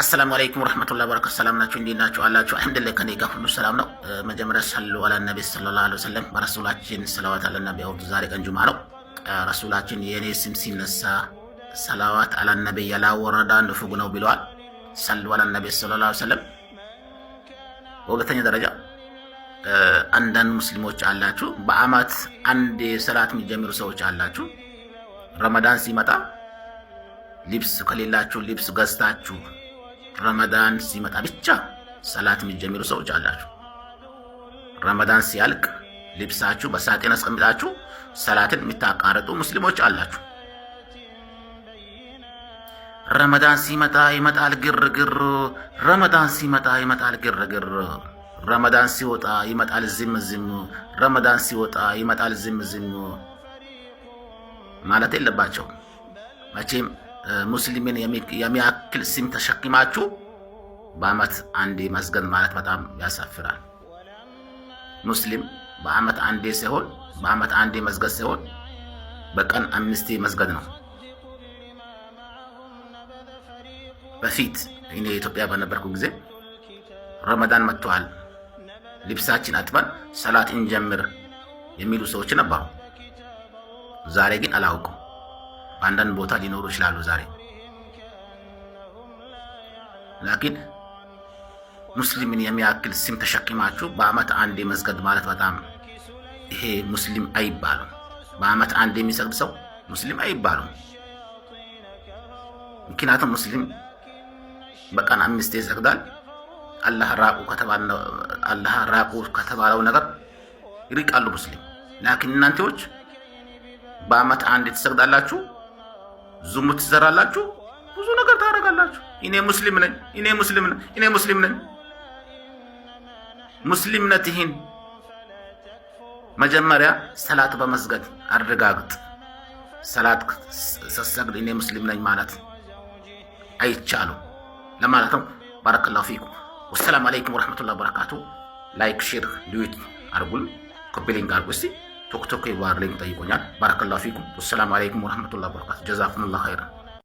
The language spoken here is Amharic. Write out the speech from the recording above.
السلام عليكم ورحمة الله وبركاته። ሰላም ናችሁ? እንዴት ናችሁ? አላችሁ? አልሐምዱሊላህ ከኔ ጋር ሁሉ ሰላም ነው። መጀመሪያ صلوا على النبي صلى الله عليه وسلم፣ በረሱላችን ሰለዋት አለ ነቢ አውርዱ። ዛሬ ቀን ጁማ ነው። ረሱላችን የእኔ ስም ሲነሳ ሰላዋት አለ ነቢ ያላወረዳ ንፉግ ነው ብለዋል። صلوا على النبي صلى الله عليه وسلم። በሁለተኛ ደረጃ አንዳንድ ሙስሊሞች አላችሁ፣ በአመት አንድ ሰላት የሚጀምሩ ሰዎች አላችሁ። ረመዳን ሲመጣ ልብስ ከሌላችሁ ልብስ ገዝታችሁ ረመዳን ሲመጣ ብቻ ሰላት የሚጀምሩ ሰዎች አላችሁ። ረመዳን ሲያልቅ ልብሳችሁ በሳጥን አስቀምጣችሁ ሰላትን የምታቃርጡ ሙስሊሞች አላችሁ። ረመዳን ሲመጣ ይመጣል ግርግር፣ ረመዳን ሲመጣ ይመጣል ግርግር፣ ረመዳን ሲወጣ ይመጣል ዝም ዝም፣ ረመዳን ሲወጣ ይመጣል ዝም ዝም ማለት የለባቸው። መቼም ሙስሊምን የሚያክል ስም ተሸክማችሁ በአመት አንዴ መስገድ ማለት በጣም ያሳፍራል። ሙስሊም በአመት አንዴ ሳይሆን፣ በአመት አንዴ መስገድ ሳይሆን በቀን አምስቴ መስገድ ነው። በፊት እኔ ኢትዮጵያ በነበርኩ ጊዜ ረመዳን መጥተዋል፣ ልብሳችን አጥበን ሰላት እንጀምር የሚሉ ሰዎች ነበሩ። ዛሬ ግን አላውቅም። በአንዳንድ ቦታ ሊኖሩ ይችላሉ ዛሬ። لكن ሙስሊምን የሚያክል ስም ተሸክማችሁ በአመት አንዴ መስገድ ማለት በጣም ይሄ ሙስሊም አይባሉም። በአመት አንዴ የሚሰግድ ሰው ሙስሊም አይባሉም። ምክንያቱም ሙስሊም በቀን አምስቴ ይሰግዳል። አላህ ራቁ ከተባለው ነገር ይርቃሉ ሙስሊም። لكن እናንተዎች በአመት አንዴ ትሰግዳላችሁ፣ ዝሙት ትዘራላችሁ፣ ብዙ ነገር ታደርጋላችሁ። እኔ ሙስሊም ነኝ፣ እኔ ሙስሊም ነኝ፣ እኔ ሙስሊም ነኝ። ሙስሊምነትህን መጀመሪያ ሰላት በመስገድ አረጋግጥ። ሰላት ስትሰግድ እኔ ሙስሊም ነኝ ማለት አይቻሉም ለማለት ነው። بارك الله فيكم። والسلام عليكم ورحمة الله وبركاته። Like፣ share፣ duet አርጉል፣ copy link አርጉ። እስቲ ቶክቶክ ባር link ጠይቆኛል። بارك الله فيكم። والسلام عليكم ورحمة الله وبركاته። جزاكم الله خيرا።